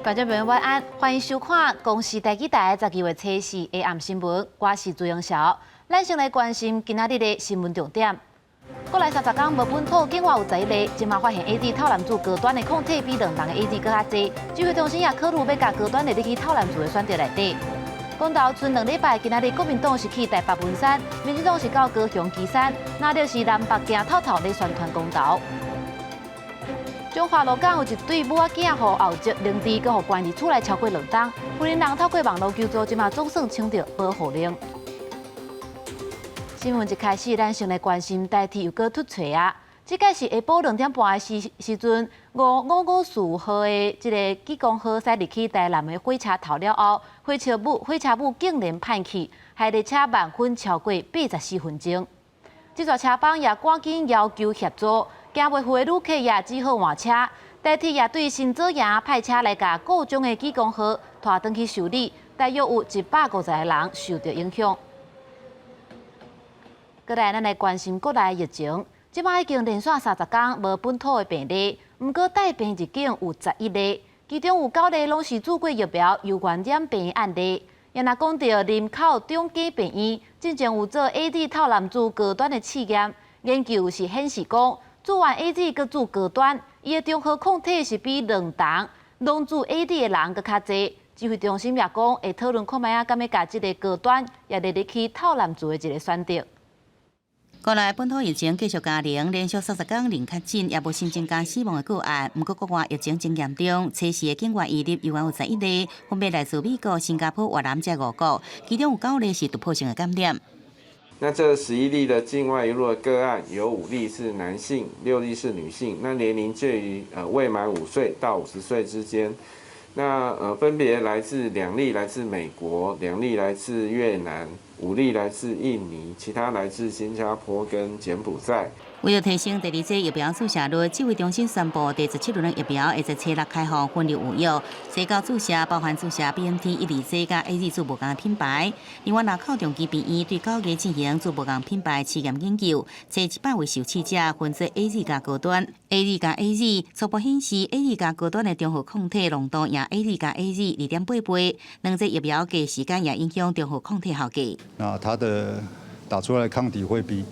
觀眾朋友晚安，歡迎收看公視台語台12月初四下暗新聞，我是朱英曉。咱先來關心今仔日的新聞重點。國內30工無本土境外有11例，這馬發現 AZ 透南子高端的抗體比兩筒的 AZ 閣較濟。指揮中心也考慮欲共高端列入去透南子的選擇內底。公投賰2禮拜，今仔日國民黨是去台北文山，民進黨是到高雄旗山，那就是南北行透透咧宣傳公投。彰化鹿港有一對母仔囝，予後籍凌遲，閣予關佇厝內超過2冬。婦人人透過網路求助，這馬總算請著保護令。新聞一開始，咱先來關心台鐵又閣凸槌啊！這擺是下晡2點半的時陣，5554號的這个濟光號駛入去台南的火車頭了後，火車尾竟然歹去，害列車慢分超過84分鐘。這逝車幫也趕緊要求協助。驚袂赴的旅客也只好換車，台鐵也對新左營派車來共故障的濟光號拖轉去修理，大約有150個人受著影響。過來，咱來關心國內疫情，這擺已經連續30工無本土的病例，毋過帶病入境有11例，其中有9例攏是注過疫苗猶原染病的案例。也若講著林口長庚病院，進前有做 AZ 透南子高端的試驗，研究是顯示講，注完 AZ 閣注高端，伊的中和抗體是比兩筒攏注 AZ 的人閣較濟。指揮中心也講，會討論看覓仔，敢欲共這个高端也列入去透南子的一个選擇。國內本土疫情繼續加零，連續30工零確診，也無新增加死亡的個案。毋過國外疫情真嚴重，初四的境外移入猶原有11例，分別來自美國、新加坡、越南這五國，其中有九例是突破性的感染。那這11例的境外移入的個案，有5例是男性，6例是女性，那年齡介於未滿5歲到50歲之間。那分別來自2例來自美國，2例來自越南，5例來自印尼，其他來自新加坡跟柬埔寨。為了提升第二劑疫苗注射率，指揮中心宣布第17輪的疫苗會在初六開放分流預約，初九注射包含注射 BNT 1、2劑佮 AZ 注無仝品牌。另外，林口長期病院對9月進行注無仝品牌試驗研究，揣100位受試者分做 AZ 佮高端，AZ 佮 AZ 初步顯示 AZ 佮高端的中和抗體濃度贏 AZ 佮 AZ 2.8倍，兩劑疫苗隔時間也影響中和抗體效果。那它的打出來的抗體會比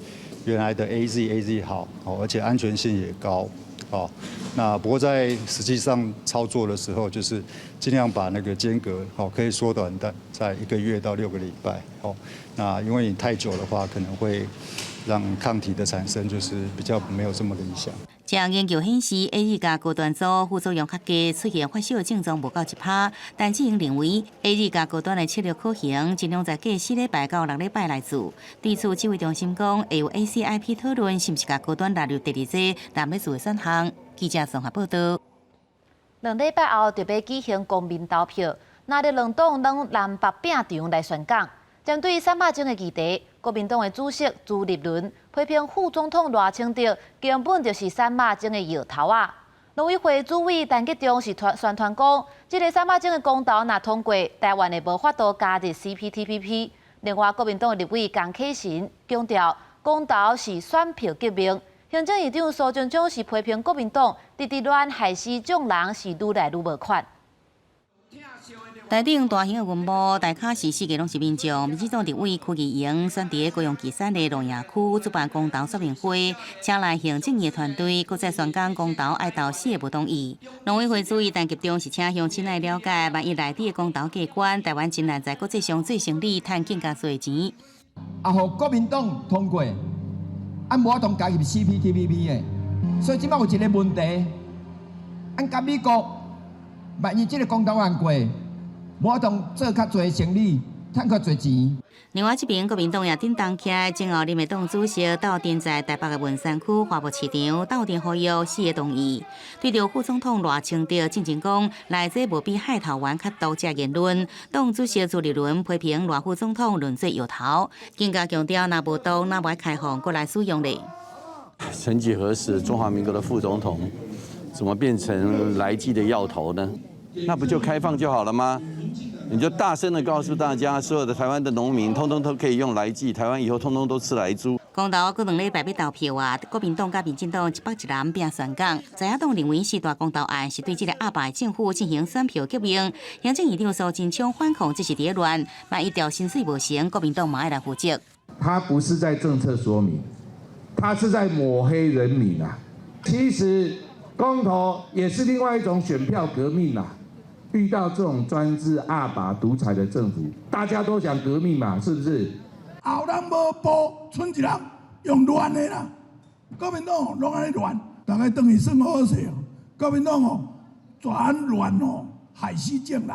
原來的 AZ 好，而且安全性也高，哦。那不過在實際上操作的時候，就是盡量把那個間隔，哦，可以縮短的在1個月到6個禮拜，哦。那因為你太久的話，可能會讓抗體的產生就是比較沒有這麼理想。這項研究顯示，AZ 佮高端組副作用較低，出現發燒的症狀無夠1%。但這樣認為，AZ 佮高端的策略可行，盡量在隔4禮拜到6禮拜來注。對此，指揮中心講，會有 ACIP 討論，是毋是共高端納入第二劑濫欲注的選項。記者綜合報道。2禮拜後就欲舉行公民投票，若佇兩黨攏南北拼場來宣講。針對瘦肉精的議題，國民黨的主席朱立倫批評副總統賴清德根本就是瘦肉精的藥頭仔。農委會主委陳吉仲是宣傳講，這个瘦肉精的公投若通過，台灣會無法度加入 CPTPP。另外，國民黨的立委江啟臣強調，公投是選票革命。行政院長蘇貞昌是批評國民黨直直亂害死眾人，是愈來愈無款。台頂大型的雲幕，大卡是四界攏是民眾。民進黨立委柯議員選佇高雄旗山的露營區主辦公投說明會，請來行政院團隊，閣再宣講公投愛投四个無同意。農委會主委陳吉仲是請鄉親來了解，萬一內底的公投過關，台灣真難在國際上做生理，趁更加濟錢。啊，予國民黨通過，啊，無法度加入 CPTPP 的，所以這擺有一个問題，按佮美國，萬一這个公投案過，無法度做較濟生意，趁較濟錢。另外這邊國民黨也振動起來，前後林的黨主席鬥陣在台北的文山區華埠市場鬥陣呼籲四个同意。對著副總統賴清德進前講，來這無比害頭丸較毒這言論，黨主席朱立倫批評賴副總統論做藥頭，更加強調若無毒，若無開放閣來使用咧。曾幾何時，中華民國的副總統怎麼變成萊劑的藥頭呢？那不就開放就好了嗎？你就大聲的告訴大家，所有的台灣的農民，通通都可以用萊劑，台灣以後通通都吃萊豬。公投閣兩禮拜欲投票啊！國民黨佮民進黨一北一南拚宣講，在野黨認為四大公投案是對這個鴨霸政府進行選票革命。行政院長蘇貞昌反控這是佇咧亂，萬一調薪水無成，國民黨嘛愛來負責。他不是在政策說明，他是在抹黑人民啊！其實公投也是另外一種選票革命啊！遇到這種專制鴨霸獨裁的政府，大家都想革命嘛，是不是？後人無步，賰一人用亂的啦。國民黨攏按呢亂，逐家轉去算好勢。國民黨哦，全亂哦，害死眾人。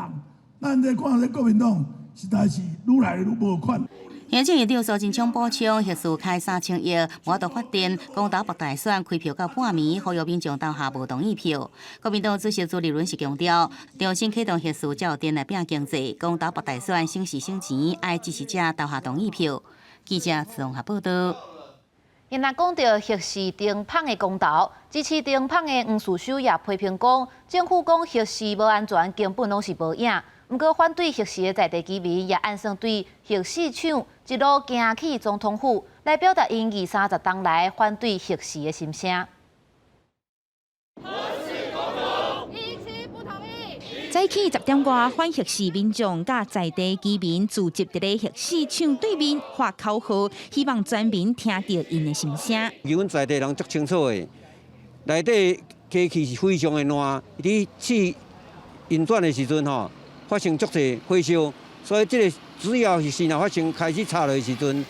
咱這看這國民黨實在是愈來愈無款。行政院長蘇貞昌補充，核四開3000億，無法度發電，公投北大選開票到半暝，呼籲民眾投下無同意票。國民黨主席朱立倫是強調，重新啟動核四才有電來拚經濟，公投北大選省時省錢，愛支持者投下同意票。記者綜合報道。伊若講著核四停麭的公投，支持停麭的黃士修也批評講，政府講核四無安全，根本攏是無影。毋過反對核四的在地居民也按算對核四廠一路行去總統府，來表達𪜶二三十冬來反對核四的心聲。核四公投，一起不同意。早起10點外，反核四民眾佮在地居民聚集佇咧核四廠對面喊口號，希望全民聽著𪜶的心聲。阮在地人足清楚的，內底機器是非常的爛，佇試運轉的時陣吼，發生足濟火燒，所以這個只要是若發生開始插落的時陣，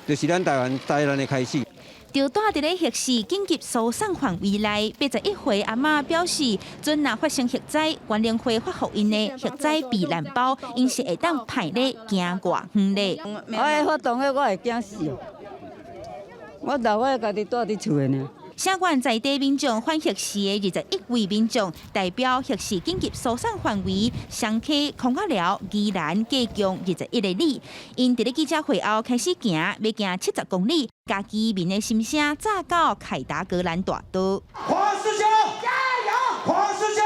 就是咱台灣災難的開始。就蹛佇咧核四緊急疏散範圍內，81歲阿嬤表示，陣若發生核災，原能會發予𪜶的核災避難包，𪜶是會當派咧行偌遠咧。我發動的我會驚死，我老我家己蹛佇厝的呢。聲援在地民眾反核四的21位民眾，代表核四緊急疏散範圍，雙溪、空仔寮、宜蘭、加強21個里。𪜶佇咧記者會後開始行，欲行70公里，共居民的心聲紮到凱達格蘭大道。黃士修加油！黃士修。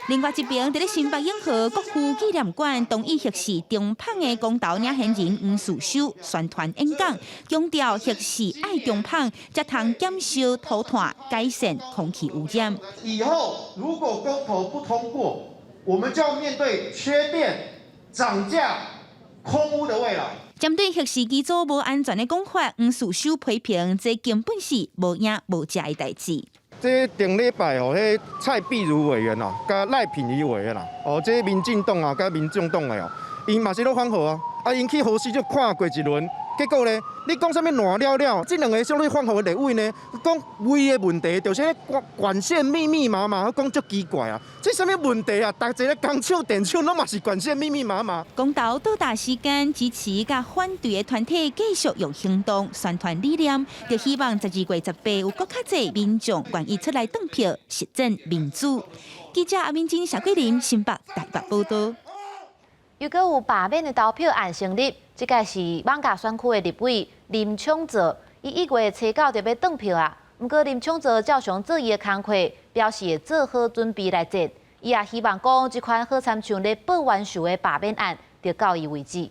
另外一邊，佇咧新北永和國父紀念館同意核四停麭的公投領銜人黃士修宣傳演講，強調核四愛停麭，才通減燒塗炭，改善空氣污染。以後如果公投不通過，我們就要面對缺電、漲價、空污的未來。針對核四機組無安全的講法，黃士修批評這根本是無影無跡的代誌。這頂禮拜哦，彼蔡壁如委員啊，佮賴品妤委員啦，哦，這民進黨啊，佮民眾黨的哦，𪜶嘛是攏反核啊，啊，𪜶去核四就看過一輪，結果咧，你講啥物爛了了，這兩个相對反核的立委呢，講唯一的問題就是管管線密密麻麻，講足奇怪啊，這啥物問題啊？逐一个工廠、電廠攏嘛是管線密密麻麻。公投到達時間，支持佮反對的團體繼續用行動宣傳理念，就希望12月18有閣較濟民眾願意出來投票，實踐民主。記者阿敏珍、謝桂林新北台北報道。又閣有罷免的投票案成立，這屆是艋舺選區的立委林昶佐，伊1月初9就欲轉票啊。毋過林昶佐照常做伊的工課，表示會做好準備來戰。伊也希望講，這款好親像咧報冤仇的罷免案，就到伊為止。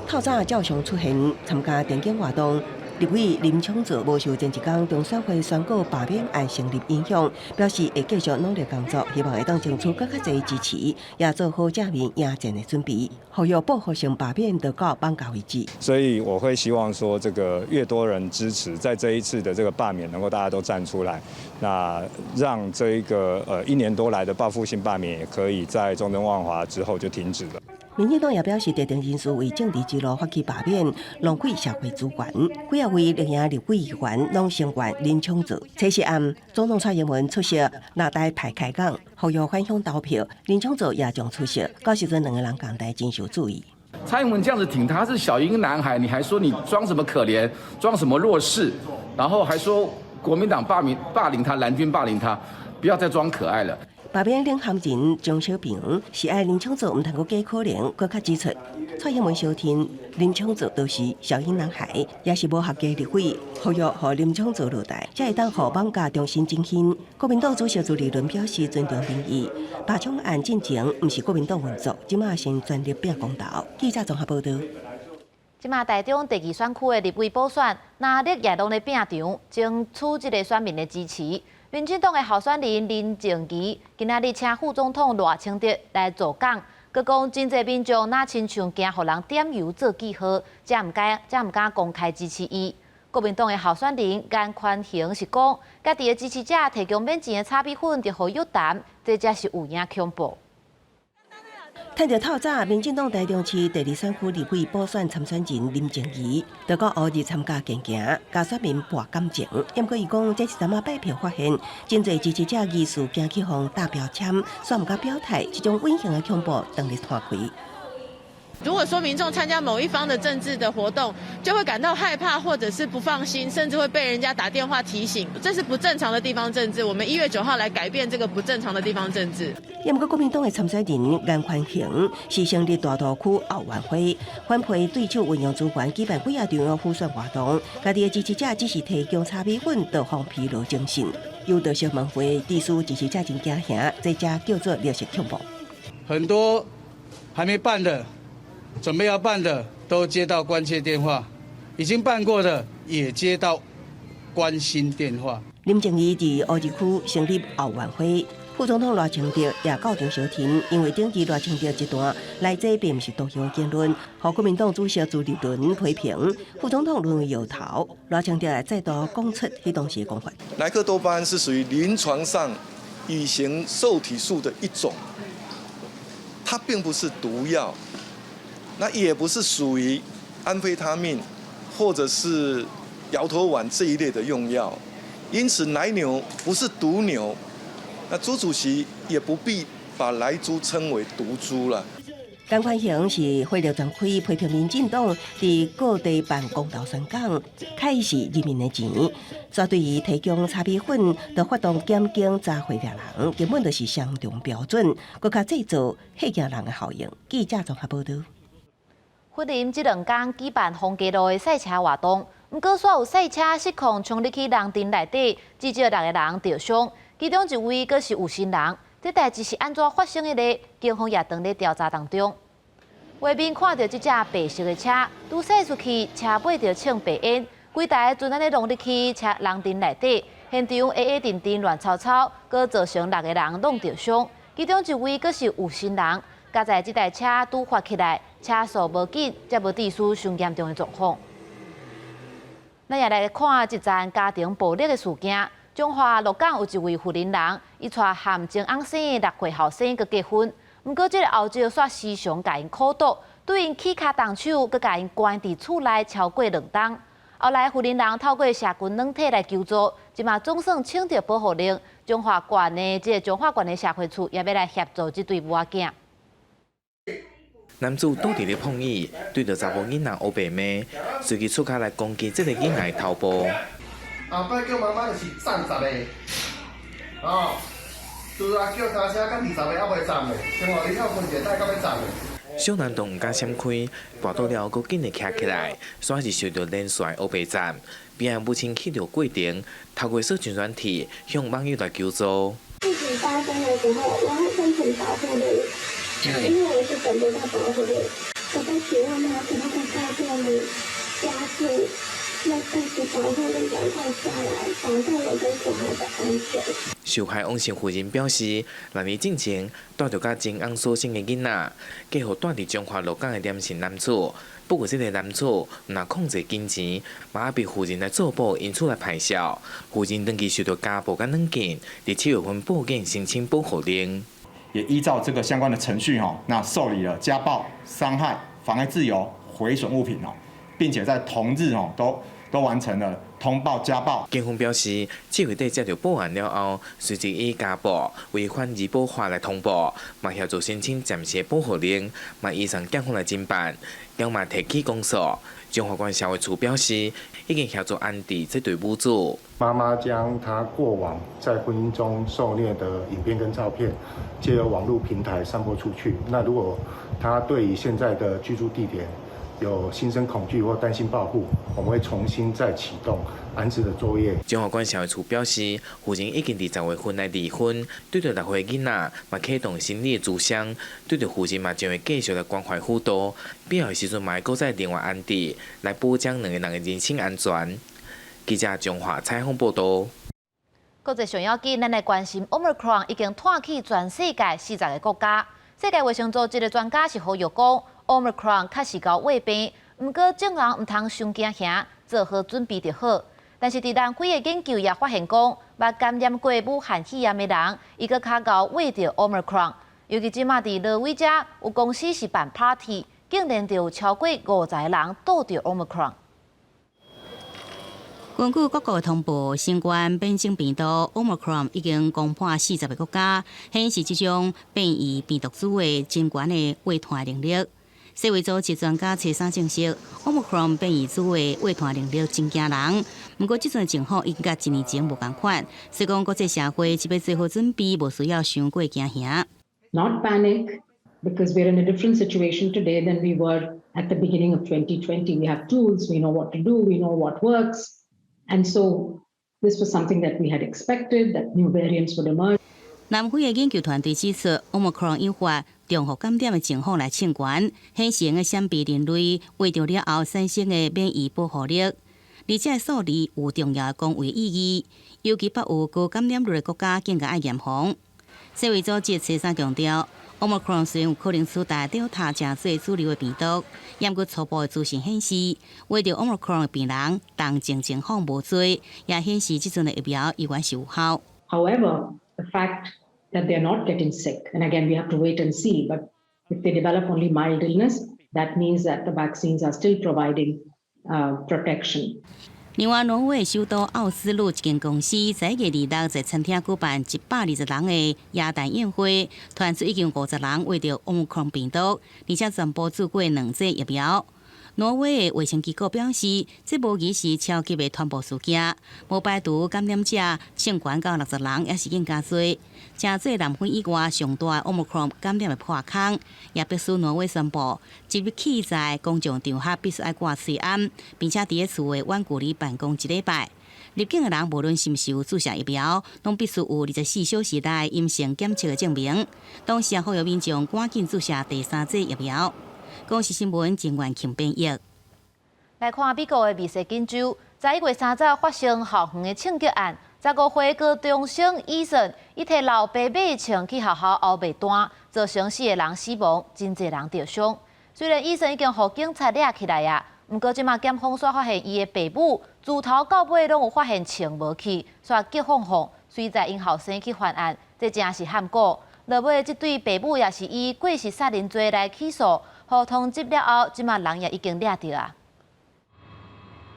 透早照常出現參加電競活動。立委林昶佐無受前一工中選會宣告罷免案成立影響，表示會繼續努力工作，希望會當爭取閣較濟支持，也做好正面迎戰的準備。呼籲報復性罷免就到艋舺為止。所以我會希望說，這個越多人支持，在這一次的這個罷免，能夠大家都站出來，那讓這一個一年多來的報復性罷免，也可以在中正萬華之後就停止了。民進黨也表示，特定人士為政治之路發起罷免，浪費社會資源。幾仔位綠營立委議員攏聲援林昶佐。初四暗，總統蔡英文出席六台派開講，呼籲返鄉投票。林昶佐也將出席，到時陣兩个人仝台真受注意。蔡英文這樣子挺他是小英男孩，你還說你裝什麼可憐，裝什麼弱勢，然後還說國民黨罷免霸凌他，藍軍霸凌他，不要再裝可愛了。罷免領銜人鍾小平是愛林昶佐，毋通閣假可憐，閣較指出蔡英文相挺林昶佐都是小英男孩，也是無合格立委，呼籲予林昶佐落台，才會當予艋舺重新振興。國民黨主席朱立倫表示尊重民意，罷鋉案進程毋是國民黨運作，這馬先全力拚公投。記者綜合報道。這馬台中第二選區的立委補選，藍綠也攏咧拚場，爭取這个選民的支持。民進黨的候選人林靜儀今仔日請副總統賴清德來助講，閣講真濟民眾若親像驚予人點油做記號，才毋敢公開支持伊。國民黨的候選人顏寬恆是講，家己的支持者提供免錢的炒米粉，就予約談，這才是有影恐怖。趁著透早，民進黨台中市第二選區立委補選參選人林靜儀，就到烏日參加健行，佮選民搏感情。毋過伊講，這是淡仔拜票發現，真濟支持者疑似驚去予打標籤，煞毋敢表態，這種隱形的恐怖當日攤開。如果說民眾參加某一方的政治的活動，就會感到害怕，或者是不放心，甚至會被人家打電話提醒，這是不正常的地方政治。我們1月9號來改變這個不正常的地方政治。毋過國民黨的參選人顏寬恆是成立大肚區後援會，反批對手運用資源舉辦幾仔場的輔選活動，家己的支持者只是提供炒米粉，就予疲勞徵信。有道小問會致使支持者真驚嚇，這才叫做綠色恐怖。很多還沒辦的，準備要辦的都接到關切電話，已經辦過的也接到關心電話。林靜儀佇烏日區成立後援會，副總統賴清德也到場相挺，因為頂日賴清德一段來這並毋是毒藥言論，予國民黨主席朱立倫批評副總統淪為搖頭，賴清德再度講出彼當時的講法。萊克多巴胺是屬於臨床上乙型受體素的一種，它並不是毒藥。那也不是屬於安非他命或者是搖頭丸這一類的用藥，因此萊牛不是毒牛，那朱主席也不必把萊豬稱為毒豬了。顏寬恆是火力全開批評民進黨佇各地辦公投宣講，開是人民的錢，煞對於提供炒米粉，就發動檢警查會掠人，根本就是雙重標準，閣較製造嚇驚人的效應。記者綜合報導。雲林這兩工舉辦風街路的賽車活動，毋過煞有賽車失控衝入去人陣內底，至少六個人著傷，其中一位閣是有心人。這代誌是按怎發生的呢？警方也當咧調查當中。畫面看著這隻白色的車，拄駛出去，車尾就衝白煙，規台陣按呢挏入去車人陣內底，現場黑黑陣陣亂糟糟，閣造成六個人攏著傷，其中一位閣是有心人。佳哉這台車拄發起來，車速無緊，才無致使傷嚴重的狀況。咱也來看一樁家庭暴力的事件。彰化鹿港有一位婦人人，伊帶含前翁生的6歲後生閣結婚，毋過這个後籍煞時常共𪜶苦毒，對𪜶起跤動手，閣共𪜶關佇厝內超過2冬。後來婦人人透過社群軟體來求助，這馬總算請著保護令，彰化縣的社會處也欲來協助這對母仔囝。男子倒佇咧碰椅，對著查某囡仔烏白罵，隨即出跤來攻擊這个囡仔的頭部。後擺叫媽媽就是站十个，哦，拄仔叫單車佮20個猶袂站的，先予你歇睏者，等到欲站的。小男童毋敢閃開，跋倒了後，閣緊的徛起來，煞是受著連續烏白站，邊仔母親氣著過程，透過社群軟體向網友來求助。事情發生的時候，我會申請保護令，因為我是等不到保護令，我在請問他可不可以告訴我們家屬，要申請保護令，趕快下來，保障我跟小孩的安全。受害王姓婦人表示，6年進前帶著佮前翁所生的囡仔，嫁予住佇彰化鹿港的連姓男子。不過，這个男子毋但控制金錢，嘛逼婦人來做保，因此來咆哮。婦人長期受到家暴佮軟禁，佇7月份報警申請保護令。也依照這個相關的程序，吼，那受理了家暴、傷害、妨礙自由、毀損物品哦，並且在同日哦都完成了通報家暴。警方表示，7月底接到報案了後，隨即以家暴違反兒保法來通報，嘛協助申請暫時保護令，嘛移送檢方來偵辦，將嘛提起公訴。彰化縣社會處表示，已經協助安置這對母子。媽媽將她過往在婚姻中受虐的影片跟照片，借由網絡平台散播出去。那如果她對於現在的居住地點有心生恐懼或擔心報復，我們會重新再啟動安置的作業。彰化縣社會處表示，婦人已經佇10月份來離婚，對著6歲囡仔嘛啟動心理諮商，對著婦人嘛將會繼續來關懷輔導，必要的時陣嘛會閣再另外安置，來保障兩個人的人身安全。記者彰化採訪報導。國際上要緊，咱來關心 Omicron 已經湠去全世界40個國家。世界衛生組織的專家是呼籲講，Omicron 確實𠢕穢病，毋過眾人毋通傷驚嚇，做好準備就好。但是佇南非的研究也發現講，捌感染過武漢肺炎的人，伊閣較𠢕穢著 Omicron。尤其這馬佇挪威遮有公司是辦 party，竟然就有超過50個人著著 Omicron。根據各國的通報，新冠變種病毒 Omicron 已經攻破40個國家，顯示這種變異病毒株的真懸的遺傳能力。世衛組織專家初三證實，Omicron 變異株的遺傳能力真驚人。毋過，這陣情況已經佮一年前無仝款，所以講國際社會這欲做好準備，無需要傷過驚嚇。 Not panic, because we're in a different situation today than we were at the beginning of 2020. We have tools, we know what to do, we know what works. And so this was something that we had expected, that new variants would emerge. 南非的研究團隊指出，Omicron 引發重複感染的情況來升懸，顯示會閃避人類穢著了後產生的免疫保護力。而這數字有重要的公衛意義，尤其北有高感染率的國家更加愛嚴防。世衛組織初三強調，Omicron 雖然有可能取代 Delta 成做主流的病毒，毋過初步的資訊顯示，穢著 Omicron 的病人重症情況無濟，也顯示這陣的疫苗依然是有效。 However, the fact that they are not getting sick, and again, we have to wait and see, but if they develop only mild illness, that means that the vaccines are still providing protection. 另外，挪威首都奧斯陸一間公司在1月26在餐廳舉辦120人的耶誕宴會，傳出已經50人穢著 Omicron 病毒，而且全部注過兩劑疫苗。挪威的衛生機構表示，這無疑是超級的傳播事件，無排除感染者升懸到60人，抑是更加濟。成做南非以外上大 Omicron 感染的破空，也迫使挪威宣布，即日起在公眾場合必須愛掛喙罨，並且佇咧厝的遠距離辦公一禮拜。入境的人無論是毋是有注射疫苗，攏必須有24小時內陰性檢測的證明。同時也呼籲民眾趕緊注射第三劑疫苗。公視新聞鄭元慶編譯。來看美國的密西根州，11月30發生校園的槍擊案，15歲高中生伊森，伊提老爸買槍去學校後賣單，造成四個人死亡，真濟人著傷。雖然伊森已經予警察掠起來啊，毋過這馬檢方煞發現伊的爸母自頭到尾攏有發現槍無去，煞激放放，隨載𪜶後生去犯案，這真是罕見。落尾這對爸母也是以過失殺人罪來起訴，予通緝了後，這馬人也已經掠著啊。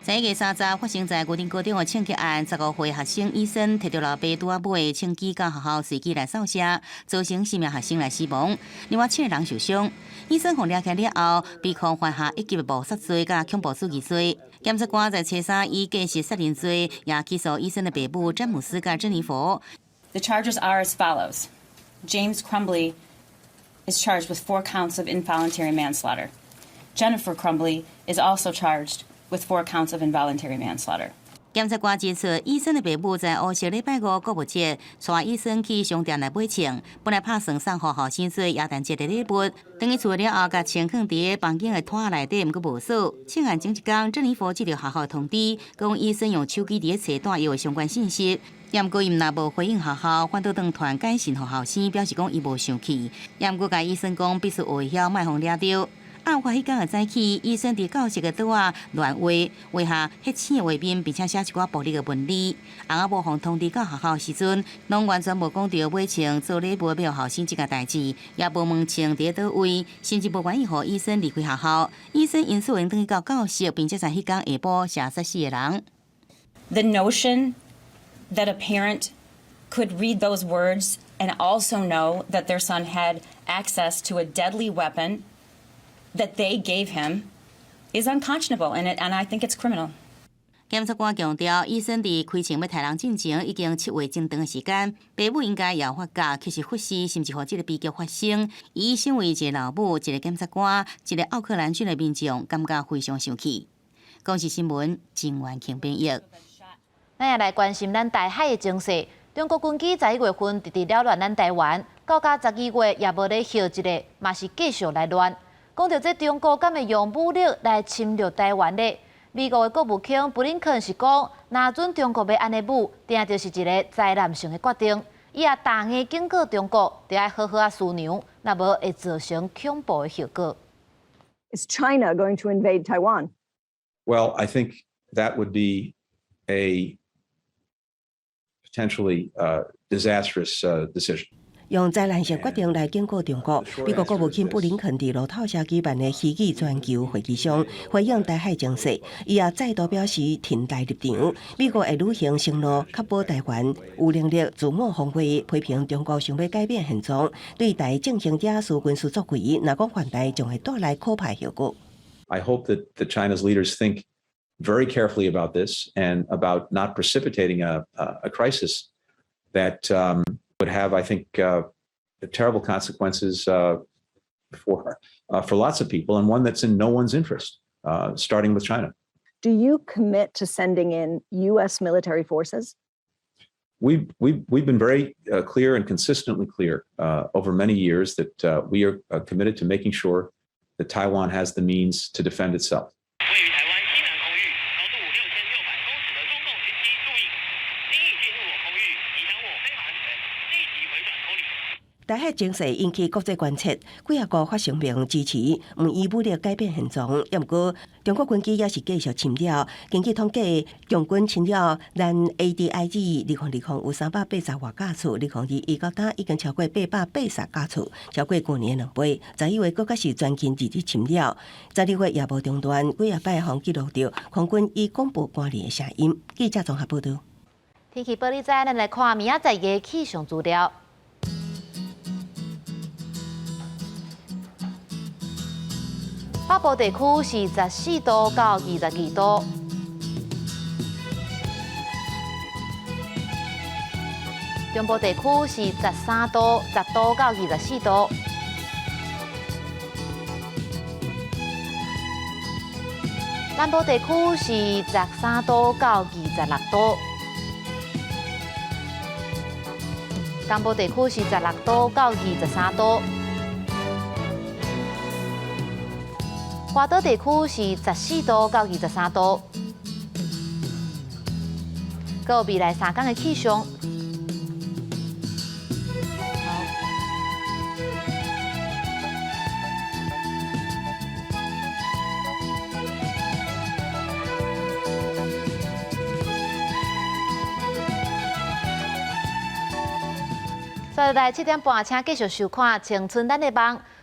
11月30發生在牛津高中的槍擊案，15歲學生伊森提著老爸拄仔買的槍支到學校隨機來掃射，造成四名學生來死亡，另外七個人受傷。伊森予掠起了後，被控犯下一級的謀殺罪佮恐怖主義罪。檢察官在初三以過失殺人罪也起訴伊森的爸母詹姆斯佮珍妮佛。 The charges are as follows. James Crumbley is charged with four counts of involuntary manslaughter. Jennifer Crumbley is also charged with four counts of involuntary manslaughter. 檢察官指出，伊森的爸母在烏色禮拜五購物節，帶伊森去商店來買槍，本來拍算送予後生做耶誕節的禮物。轉去厝了後，共槍囥佇房間的桌內底，毋過無鎖。槍案前一工，珍妮佛接著學校通知，講伊森用手機佇咧冊帶伊的相關信息。毋過伊毋但無回應學校，反倒轉傳簡訊予後生，表示講伊無生氣。毋過共醫生講必須學會曉莫予掠著。案發彼工的早起，醫生佇教室的桌仔亂畫，畫下血腥的畫面，並且寫一寡暴力的文字。翁仔某予通知到學校時陣，攏完全無講著買槍做禮物予後生這件代誌，也無問槍佇咧佗位，甚至無願意予醫生離開學校。醫生因此會轉去到教室，並且在彼工下晡射殺四個人。 The notion that a parent could read those words and also know that their son had access to a deadly weapon that they gave him is unconscionable, and I think it's criminal. 檢察官強調，醫生佇開槍欲刣人進前已經七劃真長的時間，爸母應該也有發覺，卻是忽視，甚至予這个悲劇發生。伊身為一个老母、一个檢察官、一个奧克蘭郡的民眾，感覺非常生氣。公視新聞，鄭元慶編譯。咱也來關心咱台海的情勢。中國軍機11月份直直擾亂咱台灣，到今12月也無咧歇一下，嘛是繼續來亂。講著這中國敢會用武力來侵略台灣咧？美國的國務卿布林肯是講，若準中國欲按呢武，定就是一个災難性的決定。伊也大硬警告中國，著愛好好仔思量，若無會造成恐怖的後果。 Is China going to invade Taiwan? Well, I think that would be a potentially disastrous decision. 用災難性決定來警告中國。美國國務卿布林肯佇路透社舉辦的虛擬全球會議上，回應台海情勢，伊也再度表示挺台立場。美國會履行承諾，確保台灣有能力自我防衛，批評中國想欲改變現狀，對台進行假數軍事作為，若講犯台將會帶來可怕後果。 I hope that China's leaders think very carefully about this and about not precipitating a crisis that would have, I think, terrible consequences for lots of people, and one that's in no one's interest, starting with China. Do you commit to sending in U.S. military forces? We've been very clear and consistently clear over many years that we are committed to making sure that Taiwan has the means to defend itself. 位於台灣西南空域，高度6600公尺的中共軍機，注意，經已進入我空域，影響我飛航安全，立即回轉空裡。台海情勢引起國際關切，幾仔國發聲明支持，毋以武力改變現狀。抑毋過，中國軍機也是繼續侵擾。根據統計，共軍侵擾咱 ADIZ 2020有380外架次，2021到今已經超過880架次，超過舊年兩倍。11月閣較是全勤日日侵擾，12月也無中斷，幾仔擺予記錄著空軍以廣播關聯的聲音。記者綜合報導。天氣報你知，咱來看明仔載的氣象資料。北部地區是14度到22度，中部地區是13度、10度到24度，南部地區是13度到26度，東部地區是16度到23度。外島地區是14度到23度，閣有未來3天的氣象。接來7點半，請繼續收看《青春咱的夢》。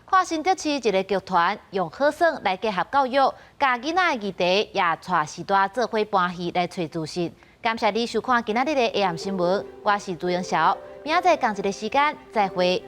看新竹市一个劇團用好耍來結合教育，共囡仔的議題也帶時代做伙搬戲來揣資訊。感謝你收看今仔日的 AM 新聞，我是朱英曉，明仔載仝一个時間再會。